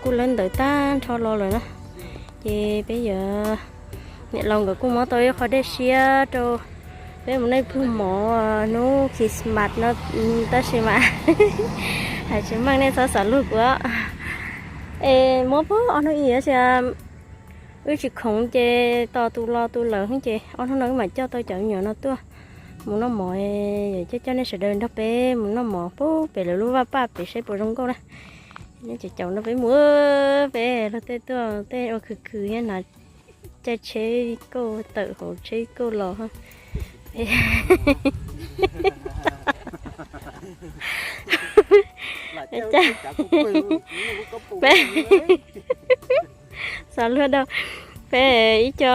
Kuj lawv ntawd tag nrho los lawm na. Ces peb yuav, niam laus nkawd kuj muab tau ib qho dej siab rau peb mus noj pluag mov hnub Christmas no, tab sis mas hais tsis meej nej txhob xav luag kuv. Es muab puag ob hnub ib tab sis wb tsis khoom ces tos tus los tus lawm ces ob hnub no wb mam coj tau cov me nyuam no tuaj mus noj mov. Yuav coj coj nej sawv daws nrog peb mus noj mov puag pem lawv lub vaj paj pem saib puas zoo nkauj na. Nej caum caum nrog peb mus, peb luag tej tuaj tej ua khwv khwv thiab na. Caij tsheb kauj tawm hauv tsheb kauj los. Peb xav luag dau, peb ib co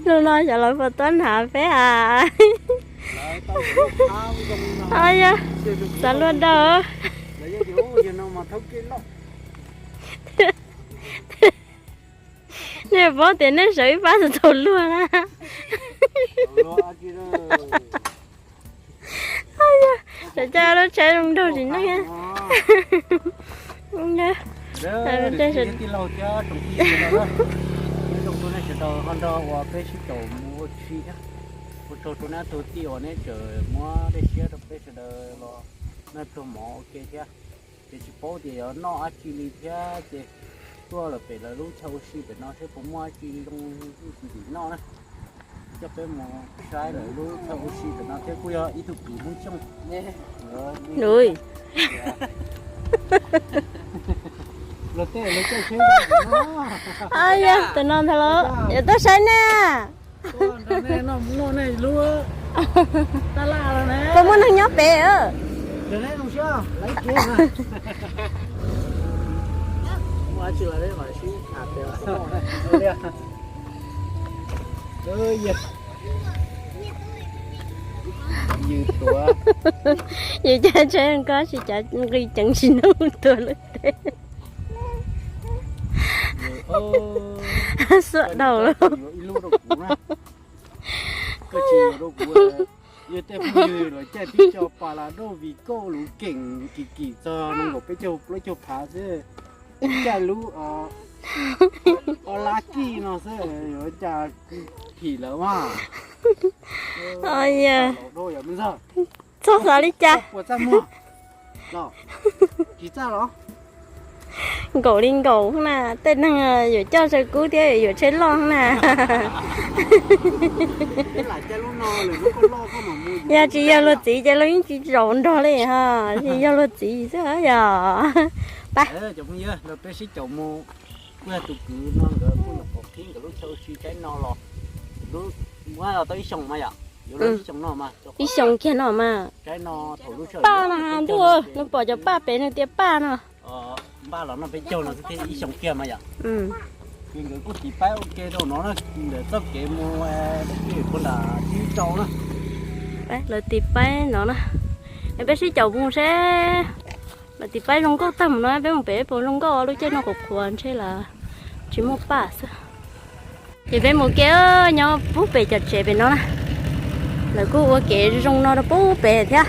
hnub no xyov lawv puas tuaj hnav peb as. Yog, xav luag dau. Nej paub tias nej sawv ib pab txaus luag na. Sawv coj lub tsheb zoo nraug tsis neej. Ua tsaug rau nej sawv daws uas peb sib caum mus ua si thiab. Ua tsaug rau neb tug tij uas neb tseem muab dej siab rau peb sawv daws los noj pluag mov ua ke thiab. Ces tsis paub tias yuav noj dab tsi li thiab ces tuaj lawm pem lawv lub chaw ua si pem no seb puas muaj dab tsi zoo noj na. Coj peb mus saib lawv lub chaw ua si pem no thiab kuj yog ib tug kwv Hmoob Xyooj. Luag tej lawv caij tsheb. Yog tus no ntag los yuav tuaj saib nej. Puas muaj neeg nyob pem? Yus caij tsheb koj tsis cav nqi ceev tsis nug tuag lawm tes. Xuam dhau lawm. Yog tej phooj ywg los caij pib co pas las doj vim koj lus keem kim kim txog nees nkaum peb caug plaub caug phav xwb, caij lub o lab kij no xwb yuav cas phim lawv mas. Txhob xav li cas. Tsis txaj los? Nkaum li nkaum na, tej neeg yuav coj tsawv kub thiab yuav tsheb loj na. Yog tsis yog luag txiv ces luag yeej tsis zaum nrog li ho, tsis yog luag txiv xwb yog. Pab. Cov phooj ywg, peb sib caum mus, kuj yog tus kwv no nkawd kuj nyuam qhuav qhib nkawd lub chaw ua si saib no los, muab los tau ib xyoos mas yom, yuav los ib xyoos no mas, ib xyoos kiag no mas. Saib no thaum lub sij hawm paj no ntuj, nws pom cov paj pem nws tias paj no. Npaj los noj peb caug no xwb thiaj ib xyoos kiag mas yom. Ces nkawd kuj tiv paib ua ke rau no na, ntawm txoj kev mus puag nram tib rau na. Lawv tiv paib no na, es peb sib caum mus seb lawv tiv paib zoo nkauj tag mus no peb mus pem puas zoo nkauj, lub caij no qhuav qhuav ntshe lawv tsis muaj paj xwb. Ces peb mus ke, nyob puag pem cov tsev pem no na, lawv kuj ua kev zoo no rau puag pem thiab.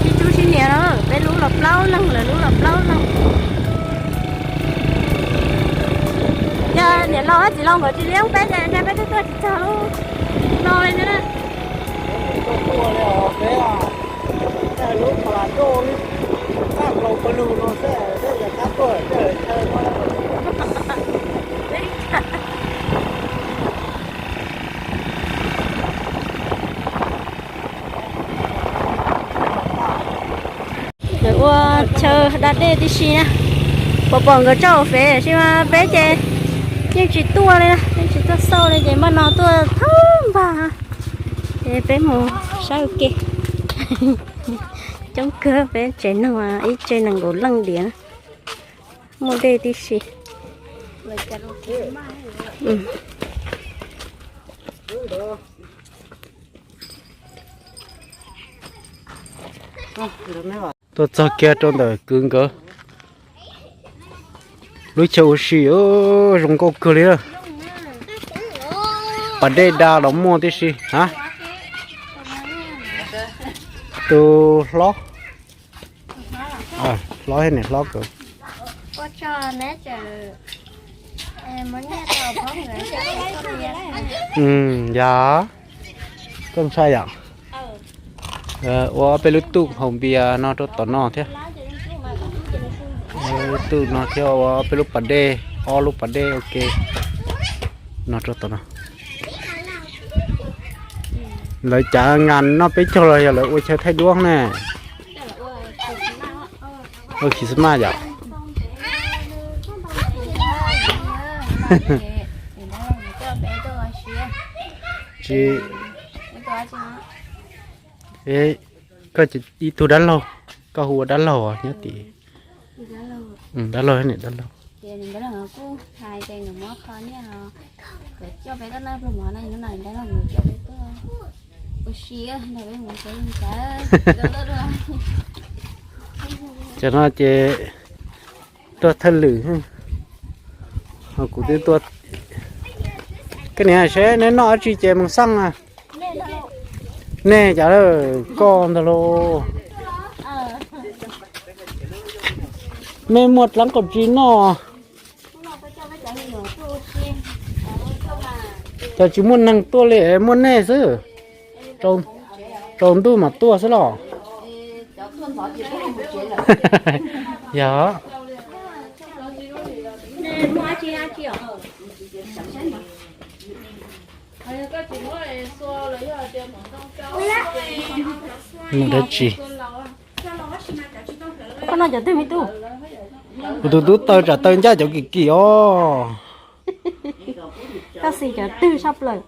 Sib tub sib nias na, peb lub los plaub leeg, lawv lub los plaub leeg. Yog niam laus thiab txiv laus nkawd tsis liab peb ces ntshe peb twb tuaj tsis txog lub no li thiab na. Lawv ua chaw da dej tib si na. Puas pom nkawd tso hauv Fev, tab sis mas peb ces yeej tsis tuaj li na, yeej tsis tuaj xauj li ces npaj no tuaj thoob npag. Ces peb mus saib ua ke. Coob kawg, peb tsev neeg ib tsev nees nkaum leej diam na. Muaj dej tib si. Tuaj txog kiag rau ntawm kwv nkawd lub chaw ua si, zoo nkauj kawg li. Pas dej da los muaj tib si a. Tus hlob, hlob thiab niam hlob kawg. Yog, koj ntshai yom. Ua peb lub tuj haus npias no rau tom no thiab. Lub tuj no thiab ua peb lub pas dej, ob lub pas dej ua ke no rau tom no. Lawv cav ngas noj peb caug los yog lawv ua chaw thaij duab ne? Ua Christmas yom. Tsis, koj ib tug dab laug, koj hu ua dab laug nyob tim, dab laug niam dab laug. Cov no ces tuaj thawj lwm, ho kuv twb tuaj. Koj niam seb neb noj dab tsi ces mus xaj na. Nej cas koj ntag lauj. Mej muaj dlaab kaum tsi noj. Cov tsis muaj neeg tuaj li, muaj nej xwb. Tsaus ntuj mam tuaj xwb los. Yog. Noj dab tsi? Koj noj cov twg me tub? Kuv tus tub taw tsam taw ncaj cov kim kim os. Koj xis cov twg tshaj plaws?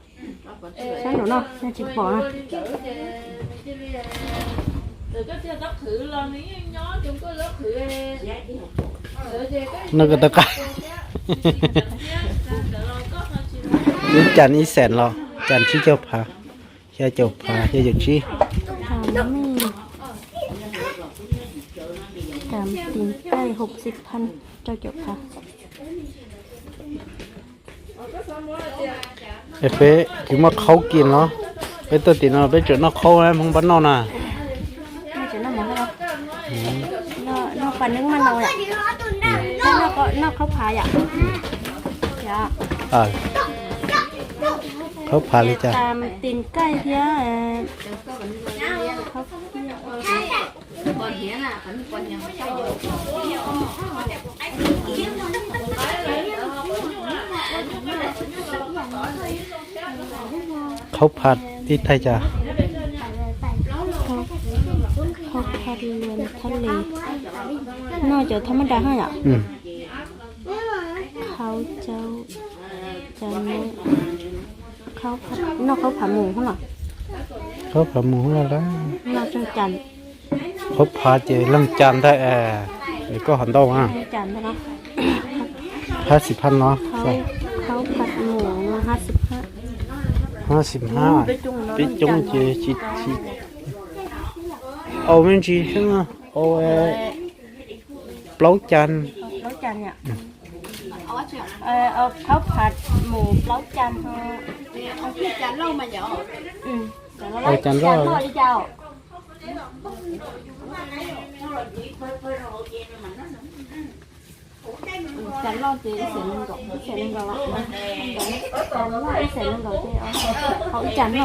Sab nraum no tsis pom na. No koj tau qab. Ib cas ib xees los cas tsib caug phav, xya caum phav, xya caum tsib. Cam tìm cây hộp xịt phân, rau caum phav. Es peb tsis muaj qhaub kis los, peb tuaj tim no peb tseem noj qhaub, Hmoob pab noj na. Noj pas neeb maj nau yom. Noj qhaub phav yom. Qhaub phav li cas? Cam tìm cây thiab. Qhaub phav ib thaij cas? Qhaub phav luas thab li. Noj cov thab mab da hab yom. Qhaub caub, cov, noj qhaub phav mus hab los. Qhaub phav mus hab los. Qhaub phav ces leej cas ntag es, es koj hov ntau. Hab xis phaj no. Hab xis phaj, peb coob ces tsis, au me ntsis xwb, au plaub cas. Qhaub phav mus plaub cas ho. Au cas loj li cas. Cas loj ces ib xees nees nkaum, ib xees nees nkaum, ib xees nees nkaum ces au ib cas no.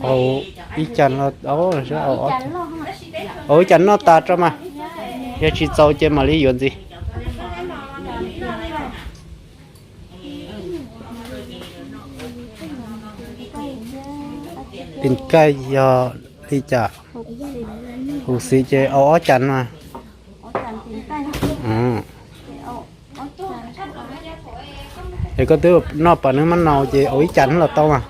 Au ib cas los, au ib cas noj tas rau mas, yog tsis txaus ces mam li yuav ntxiv. Tim kaij yog li cas? Huv xim ces au ob cas mas. Es koj twb noj pas neeb mab nau ces au ib cas los tau mas.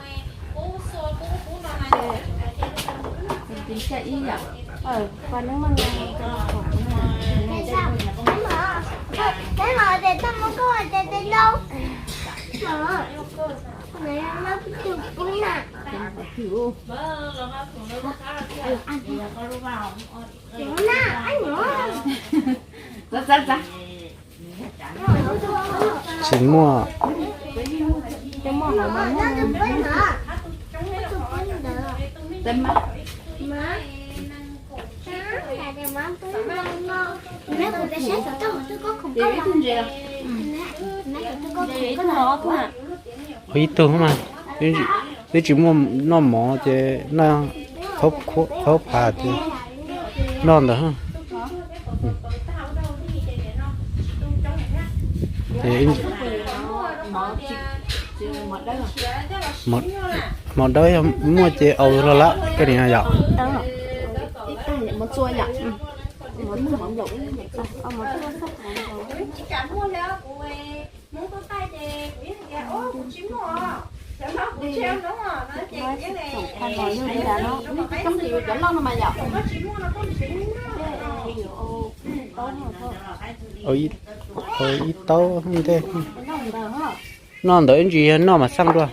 Tsis muaj. Ib tug mas, twb tsis muaj noj mov ces noj khaub phav ces noj ntawd. Mov dawb muaj ces au los lawm koj niam yom. Ib taub ntej. Noj ntawd ib ntsis yog noj mas xaj dua.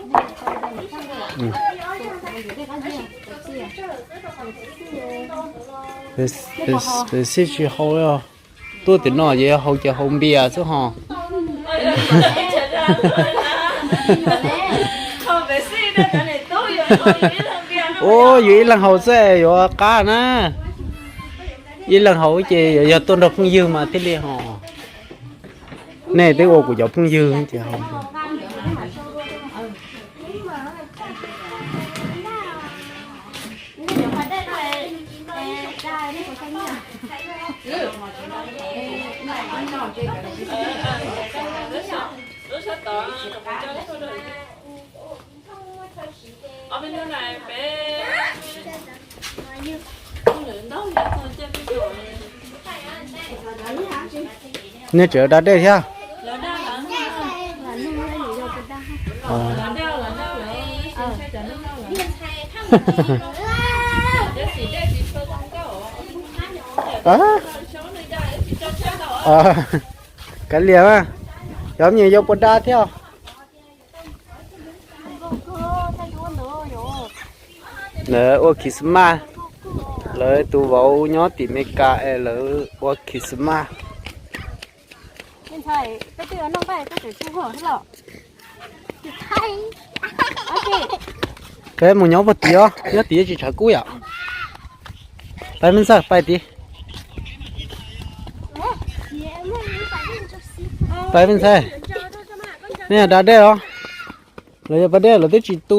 Xij tsis hau, tuaj tim no ces yog hau ces hau npias xwb ho. Ua yus ib leeg haus xwb yuav qab na. Ib leeg haus ces yog tuaj nrog phooj ywg mas thiaj li ho. Nej twb ua kuv cov phooj ywg ces haus. Nej tseem da dej thiab? Kav liam, cov me nyuam yaus puas da thiab? Lawv ua Christmas, lawv tus vauv nyob tim Meskas es lawv ua Christmas. Peb mus nyob puag tid os, nyob tid tsis tshav kub yom. Pais me ntxawg, pais tid. Pais me ntxawg, nej da dej os. Lawv yog pas dej lawv twb tsis tu,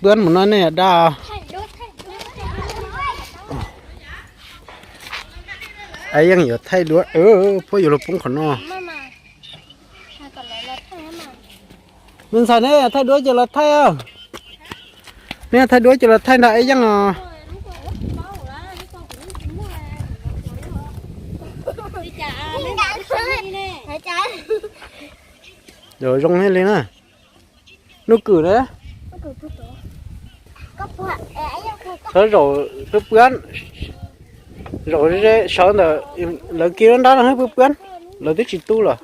puab mus no nej da. Yeej yuav thaij duab, puab yuav luag poob qhov no. Me ntxhais, neb thaij duab ces los thaij. Neb thaij duab ces los thaij nrog Eb Yeej os. Zoo li na. Nuj Kwm na. Sawv zaum pw pwab, zaum ze sawv ntawm lawv kiag lub nrab no pw pwab, lawv twb tsis tu lawm.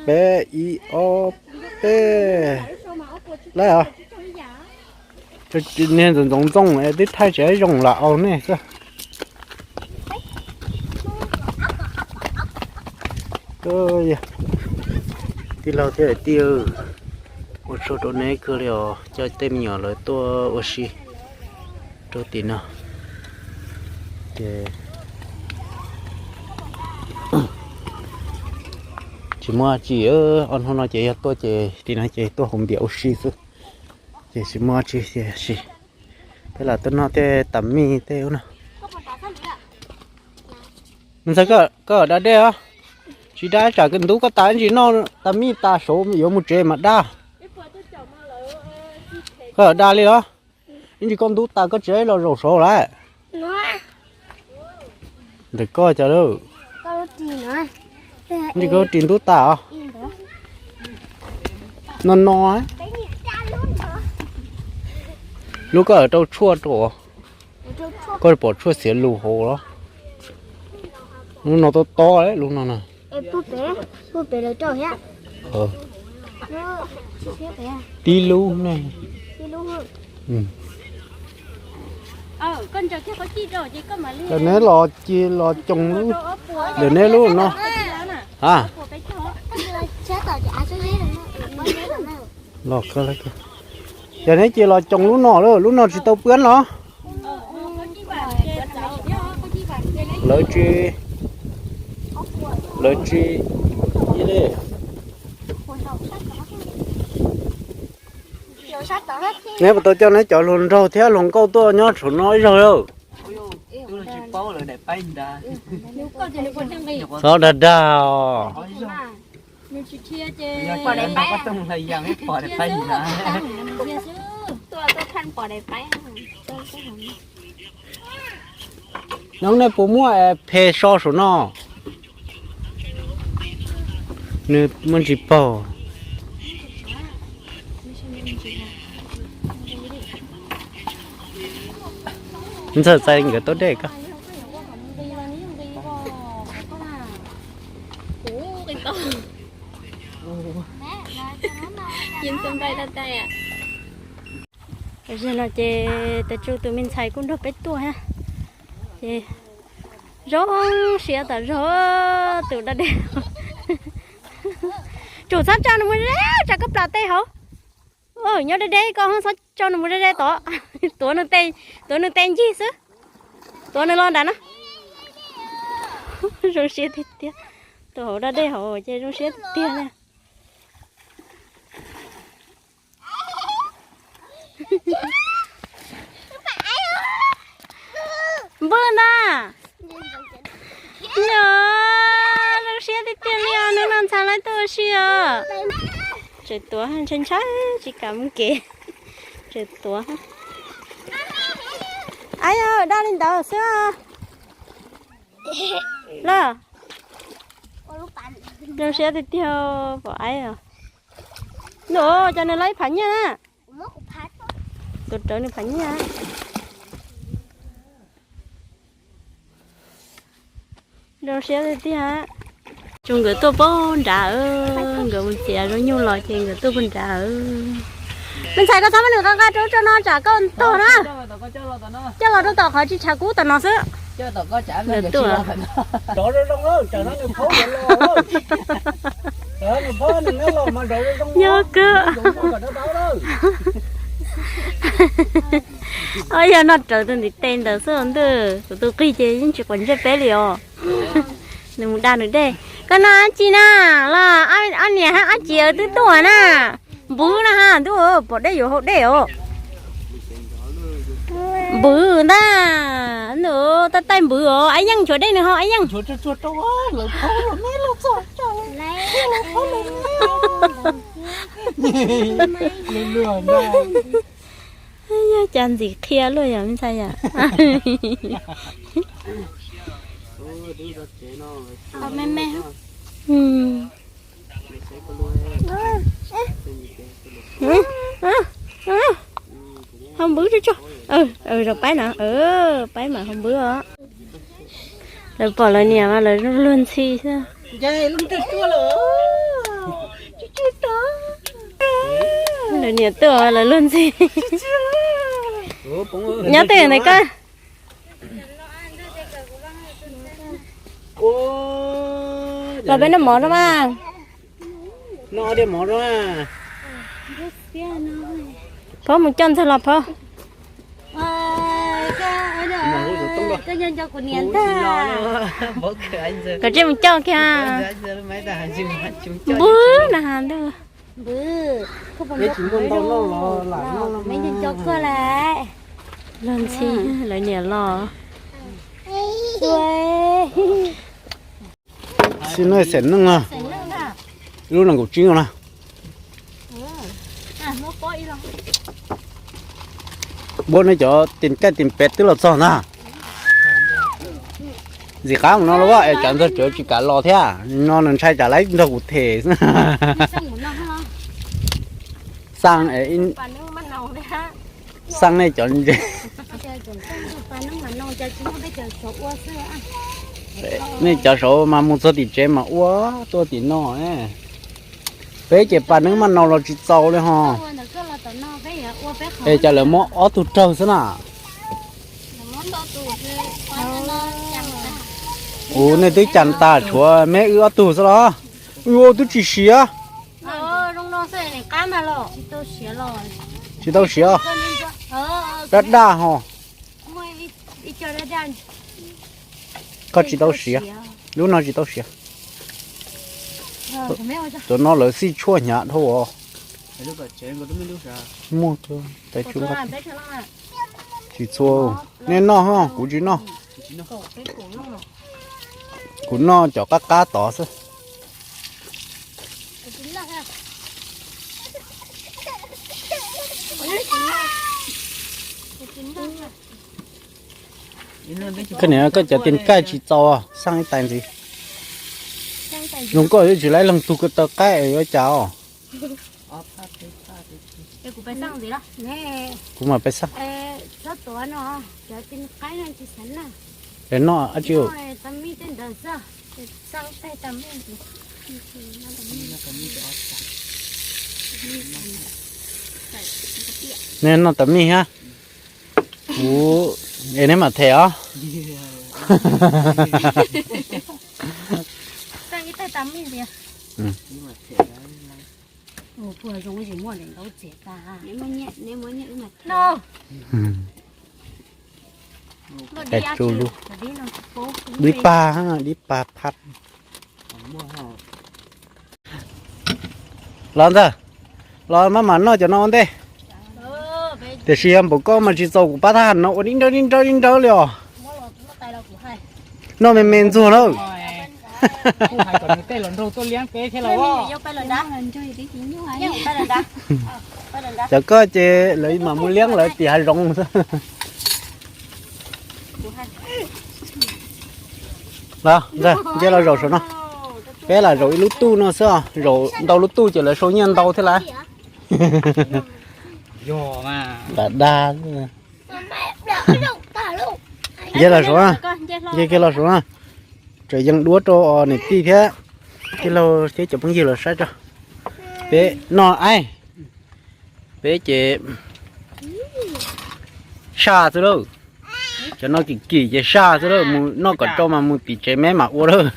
Peb ib ob peb, lawm os. Niag ntxoov ntxoo ntxoo es twb thaij tsis zoo los au nej xwb. Tij laug thiab tij, ua tsaug rau neb kawg li os, coj tej me nyuam lawv tuaj ua si rau tim no. Ces tsis muaj tsi, ob hnub no ces yog tuaj ces tim no ces tuaj haus npias ua si xwb, ces tsis muaj tsi tiam sis peb lam tuaj noj tej tas mij tej ub no. Ntxawg, koj da dej os. Tsis da tsam ntub koj tas ib ntsis noj tas mij tas saud yuav mus tsev mas da. Koj da li los? Ib ntsis koj ntub tas koj tsev los zaum saud lawm. Ntawm koj cas lawm? Ib ntsis koj ris ntub tas os. No no. Lub koj rau tshuaj rau, koj pom tshuaj xiav lus hauv los? Lub no tob tob lub no na. Tib lub ne. Neb los ci los coos lub, ntawm neb lub no. A, Los, yog neb cia los coos lub no lawm, lub no tsis tau pab los. Lawv tsis, lawv tsis, neb puas tau coj neb cov hluas nraug thiab hluas nkauj tuaj nyob saum no ib zaug lawm? Txhob dag dag os. Nov, nej puas muaj phem so saum no? Nws muaj ntsis paug. Ntxawm txais nkawd tau dej ko. Zaum no ces tus tsuj tus me ntxhais kuj nrog peb tuaj thiab. Ces zoo siab tas zog tus dab dej. Tsum txhob tso nws mus ze ze, tsam koj plam tej hauv. Nyob deb deb koj txhob tso nws mus ze ze tod. Tuav nws tej, tuav nws tej ncig xwb. Tuav nws los nram no. Zoo siab tiag tiag. Tus hauv dab dej hauv ces zoo siab tiag tiag li. Npawg ntag. Zoo siab tiag tiag li os, hnub no ntxhais lawv tuaj ua si os. Tseem tuav ntshai ntshai tsis kam mus kev. Tseem tuav. Aib, daj li ntawd xwb. Lawm. Zoo siab tiag tiag pom aib os. Nws, cov nws loj ib phav nyiaj na. Tuav rawv nws phav nyiaj. Zoo siab tiag tiag. Tsuas nkawd tuaj pog nrad, nkawd mus txiav zoo nyuj los ces nkawd tuaj pog nrad. Me ntxhais, koj txhob muab nws nqa nqa rau tso no tsam koj tuag na. Coj los rau tom qhov tsis tshav kub tom no xwb. Nkawd tuaj. Nyob kawg. Ob yog noj rawv tus ntiv tes ntawd xwb ntuj, kuv tus qig ces yeej tsis quav ntsej peb li os. Nws mus da nws dej. Koj noj dab tsi na? Los ob niam hab ob txiv twb tuaj na. Npwv na ha, ntuj, pom dej yuav haus dej os. Npwv ntag, ntuj, tab taij npwv os. Aib Yeej nchuav dej nws haus, Aib Yeej. Yog cas ntxim qhia luaj yom me ntxhais yom. Haus npwv tso tso. Zov paib no, paib mam haus npwv os. Lawv pom lawv niam mas lawv luag ntxhi xwb. Lawv niam tuaj lawv luag ntxhi. Nyob twg ntawd koj? Los peb noj mov rau mas. Noj dej mov rau. Phauj mus coj ntxawg los phauj. Kom tsiaj mus coj kiag. Npwv na has ntuj. Luag ntxhi lawv niam los. Xib no xem neej no, lub nees nkaum tsib no na. Npawg, nej cov tis kaij tis pem twb los txog ntag. Ntxim qab mus no los es tsam ntxog tsev tsis kam los thiab no nws ntshai tsam lawv nrog kuv them. Xaj, xaj nej cov ntses. Nej cov saud mas mus txog tim tsev mas ua tuaj tim no. Peb ces pas neeb maj nau los tsis txaus li ho. Es cas lawv muab ob tug raug xwb na. Ua nej twb cas tas tshuav me wb ob tug xwb los. Ua twb tsis siav. Tsis tau siav. Daj daj ho. Koj tsis tau siav. Lub no tsis tau siav. Cov no lawv xij tshuaj hnyav dhau os. Muaj tais tsu. Tsis txhua. Nej noj ho, kuv tsis noj. Kuv noj cov qab qab tod xwb. Koj niam, koj cov tis kaij tsis txaus, xaj ib tais ntxiv. Zoo nkauj yuav tsis laib leej tug ko taw qaib yuav cas os. Kuv mam pais xaj. Es noj dab tsi? Nej noj tas mij hab. Kuv es neb mam them os. Dib pag, dib pag phab. Los ntxawg, los maj mam noj cov no ua ntej. Tiam sis yog npaum koj mas tsis txaus kuv pab thaj no ua dib nrawb dib nrawb dib nrawb li os. Noj me me ntxuag lawm. Cov koj ces lawv mam mus liab lawv tim hav zoov xwb. Los ntxawg, nce los zaum saum no. Peb lam zaum ib lub tuj no xwb os, zaum ntau lub tuj ces lawv sau nyiaj ntau thiab lawm. Dag dag. Nce los saum na, nce kiag los saum na. Tseem yeej duab rau niam tij thiab tij laug thiab cov phooj ywg los saib tso. Peb noj aib, peb ces saj xwb lauj. Cov no kim kim ces saj xwb lauj, mus noj kom rau mas mus tim tsev me mas ua lawm.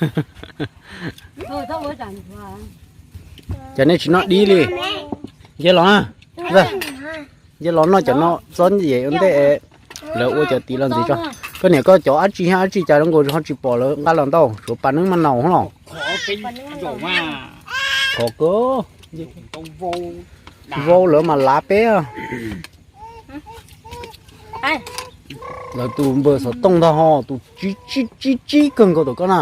Ces nej tsis noj dib li. Nce los, nce los noj cov no txob yem ua ntej, lawv ua cov tid los ntxiv tso. Koj niam, koj cov dab tsi thiab dab tsi cas zoo nkaus ho tsis pom lawv nqa los ntau, suav pas neeb maj naus los. Khov kawg. Vau lawv mas lav peb. Lawv tus npawg xov tooj ntag ho, tus tsib tsib tsib kawg nkaus tom koj na.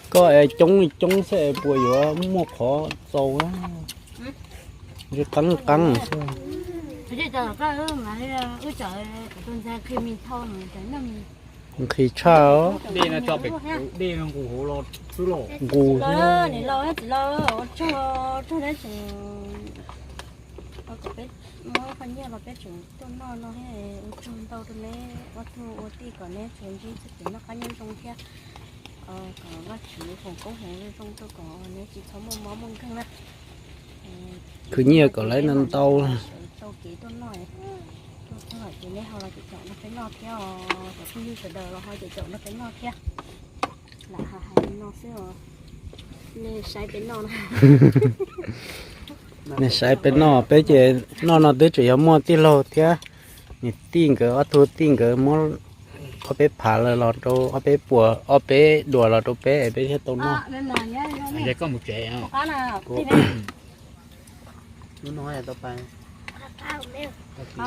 Koj es coob coob xwb es puas yuav muaj qhov txaus na? Ntshe qeeb qeeb xwb. Nqhis tshaj os. Nqus xwb. Muab qhov nyiaj los peb tseem tuaj noj no thiab, ua tsaug ntau rau neb ob tug ua tij kom neb tsuas ntsib txoj kev noj qab nyob zoo thiab kom Vajtswv foom koob hmoov zoo rau kom neb tsis txhob muaj mob muaj nkeeg na. Khwv nyiaj kom lawv ntau ntau. Sawv tau kev tuaj noj, tuaj txog ces neb ho los ces caum nrog peb noj thiab os, cov phooj ywg sawv daws los ho ces caum nrog peb noj thiab. Lam hais hais li no xwb os. Nej saib peb noj na. Nej saib peb noj, peb ces noj no twb tseem yog muaj tij laug thiab niam tij nkawd ob tug tij nkawd muab ob peb phav lawm los rau ob peb puas ob peb duas los rau peb es peb thiaj tau noj.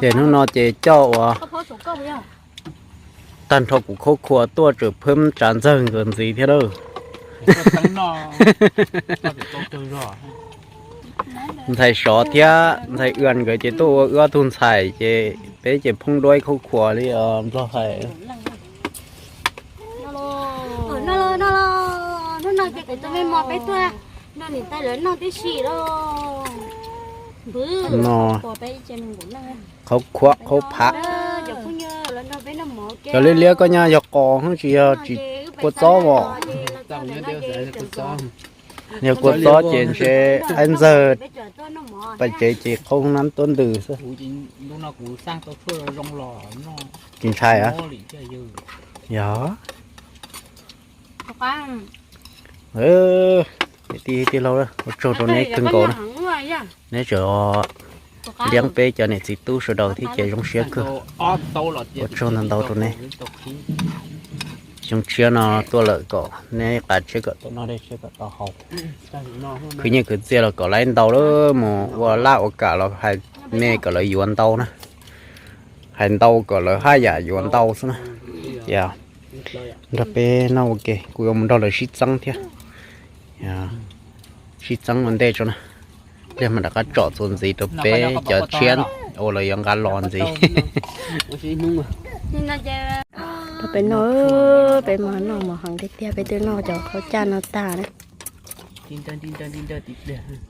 Ces hnub no ces coj uas tag nrho kuv khaub khua tuaj tseem phab tsav ntxawg nkawd ntxiv thiab lawm. Ntxhais Sov thiab ntxhais Ua nkawd ces tuaj ua wb ob tug ntxhais ces peb ces phoob duab ib khaub khua li os nplog hais. Hnub no ces kuv tus me mos peb tuaj nrog niam tais lawv noj tib si lauj. Npwv no, qhov khuam qhov phav. Cov liab liab koj nyaj yog qos tsis yog tsis kua txob os. Yog kua txob ces ntshe aib ntxawg pais tsev ces qhov nab tuab ntws xwb. Tsis ntshai a. Yog, niam tij tij laug, ua tsaug rau neb kawg nkaus na. Neb tseem liab peb cov niam txiv tub sawv daws thiab ces zoo siab kawg. Ua tsaug ntau ntau rau neb. Xyoo tshiab no tuaj lawm kom neb qav tshiab kom tau noj dej tshiab kom tau haus. Khwv nyiaj khwv txiaj los kom lawv ntau lawm, mus ua laj ua kam los hais me kom lawv yuav ntau na. Hais ntau kom lawv haj yam yuav ntau xwb na. Ces nrog peb noj ua ke, kuv yuav mus nrog lawv sib txeeb thiab. Sib txeeb ua ntej tso na. Pliag mam rov qab tsom txuas ntxiv rau peb cov tshiab uas lawv yuav nqa los ntxiv. Peb noj, peb mus noj mov heev tiag tiag, peb twb noj cov qhaub caj no tag na.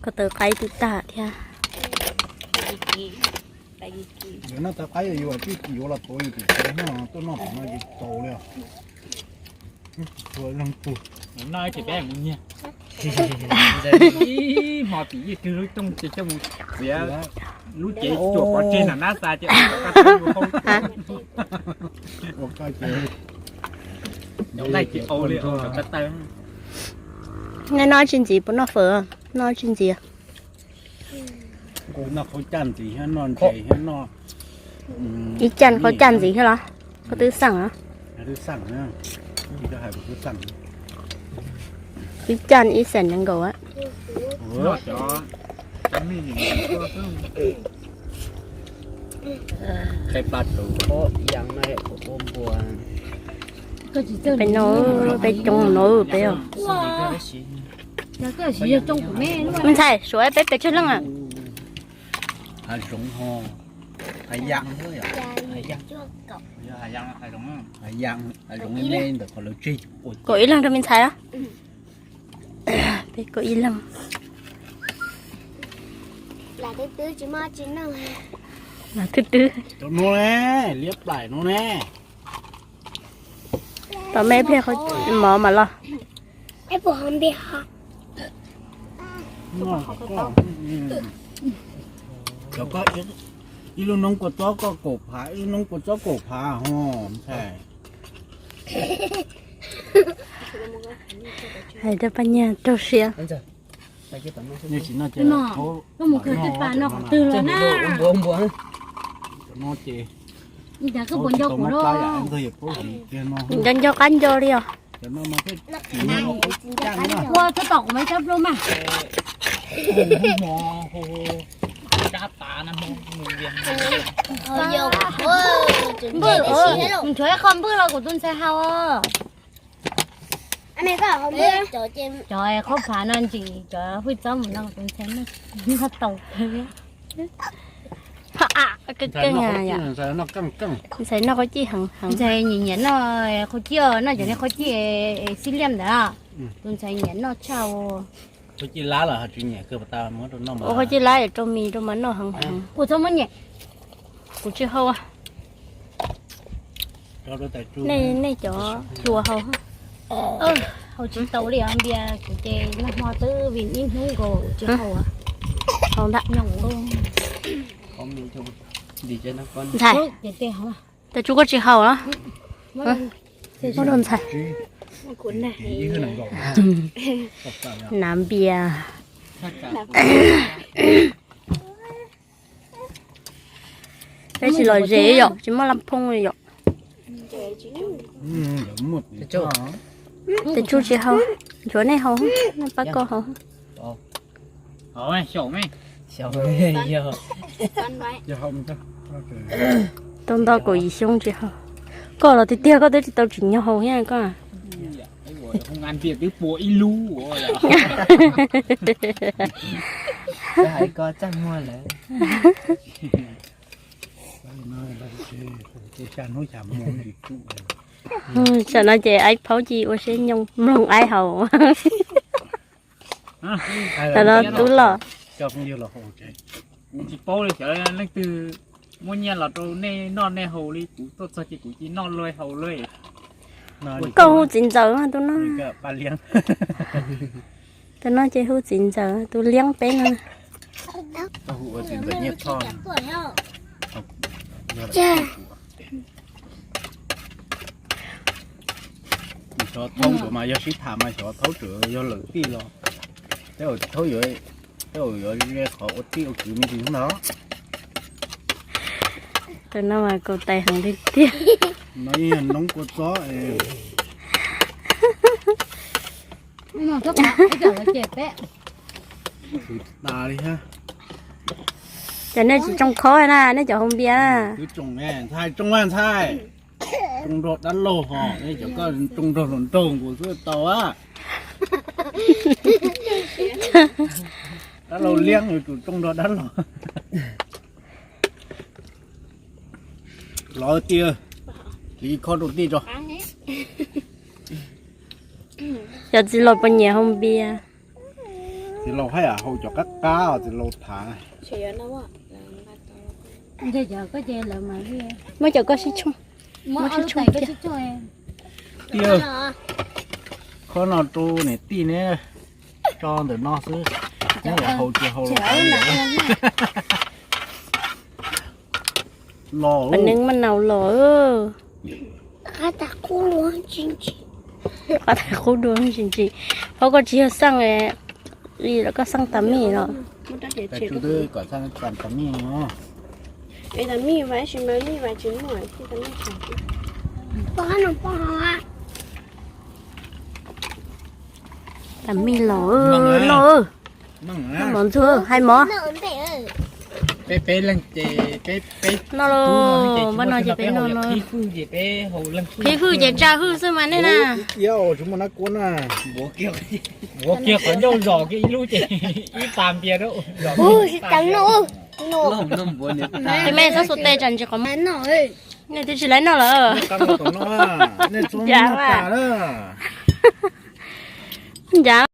Koj taw qaib twb tag thiab. Yuav noj taw qaib yuav tij yuav los tuav yus tus tsev no tuaj noj tom no ces tau li os. Noj ces peb mus nyiag. Ib hmo tim yij twg lub rooj ces coj mus txiav lub cev cuam pov tseg nram nab xa ces ua koj taw ua hauj. Ua koj ces nyob nqaij ces au li ua koj taw. Nej noj tsis ntxiv puas noj fawm, noj tsis ntxiv? Kuv noj qhaub caj ntxiv thiab noj ntses thiab noj ib caj qhaub caj ntxiv thiab los? Koj twb xeem los? Twb xeem, twb xeem. Ib caj ib xeem nees nkaum. Peb no, peb coob no peb os. Me ntxhais, suav peb pes tsawg leej a? Hav zoov ho, hav yas, hav yas, hav zoov me ntawm qhov lawv tseg. Kaum ib leeg rau me ntxhais os. Peb kaum ib leeg. Lam twb twb. Cov no ne, liab plaim no ne. Tom me pliag mov mam los. Cov ko ib lub noob kua txob ko kaum phav, ib lub noob kua txob kaum phav ho ntxhais. Hais rau paj nyiaj raug siab. Koj mus khaws tej pas no qhov twg los na? Ib tas koj puas nco kuv los? Nco nco qab nco li os. Ua txhob tom kuv mas cov plooj mas. Npwj, nchuav ib qho npwj los kuv tus ntxhais haus os. Cov qhaub phav no ntsim cov hwj txob mus no kuv tus ntxhais noj tau. Ntxhais noj qhaub cij heev heev. Ntxhais nyiam nyiam noj qhaub cij, noj cov niag qhaub cij xib liaj ntawd. Tus ntxhais nyiam noj tshaj. Ua qhaub cij lab rau mis rau mas noj heev heev. Kuv txhob muab nyem. Kuv tsis haus. Nej cov hluas haus. Haus tsis tau li os npias, kuv ces nag hmo twb vim ib hnub nkaus tsis haus. Haus ntag. Ntxhais, tus tsub koj tsis haus los? Muab rau ntxhais. Nav npias. Peb tsis lom zem yom, tsis muaj laj phooj li yom. Tus tsub tsis haus, nchuav nej haus, nej pab koj haus. Tau nto kaum yim xyoo tsis haus. Koj los tiag tiag koj twb tsis tau tsim nyog haus thiab koj. Hais ko txaj muag lawm. Tsam no ces aib phaub ci ua siab nyooj mloog aib haus. Tam no tub los. Tsis paub li xyov leej twg muab nyiaj los rau nej noj nej haus li, kuv tuaj txog ces kuv cia noj luag haus luag. Koj hu txiv ntxawm tub no. Tus no ces hu txiv ntxawm tus liab peb no. Hu ua txiv ntxawm Nyiaj Thoj. Ces, Xyov thaub ntawd mas yog sib tham mas xyov thaub tseem yog lawm tij los, tej zaum thaub yuav, tej zaum yuav ze qhov ua tij ua kwv me ntsis ntag. Tus no mas kaus tais heev tiag tiag. No yeej yog noob kua txob es. Khwv tas li thiab. Ces nej tsis tsoo khob na, nej cov hau npias na. Khwv tsoo, ntxhais tsoo, ntxhais. Tsoo nrog dab laug ho, nej cov koj tsoo nrog hluas nraug nkaus xwb tau a. Dab laug liab yuav tsum tsoo nrog dab laug. Los tiag, hliv khob rau tij tso. Cov txiv laus puas nyiam hau npias? Txiv laus haj yam haus cov qab qab os, txiv laus thav. Muab cov koj sib tshooj, muab sib tshooj. Tiag, khob no rau niam tij neb tso ntawm no xwb, neb yuav haus tsis haus los kav liam. Los, neeg maj nau los. Qab tais qub dua ntsis ntsis. Qab tais qub dua ntsis ntsis. Phauj, koj tsis yog xaj li los koj xaj tas mij los? Tas mij los no. Mov ntxuag hais mov. Peb peb leeg ces peb peb no los, pab no ces peb no no. Qhib hwj ces tsa hwj xwb mas nej na. Ua kiag qhov ncauj zos kiag ib lub ces ib pas npias rau. Tes me txhob xuas tes tsam ntsis qhov muag. Nej twb tsis laib noj lawm. Ncav.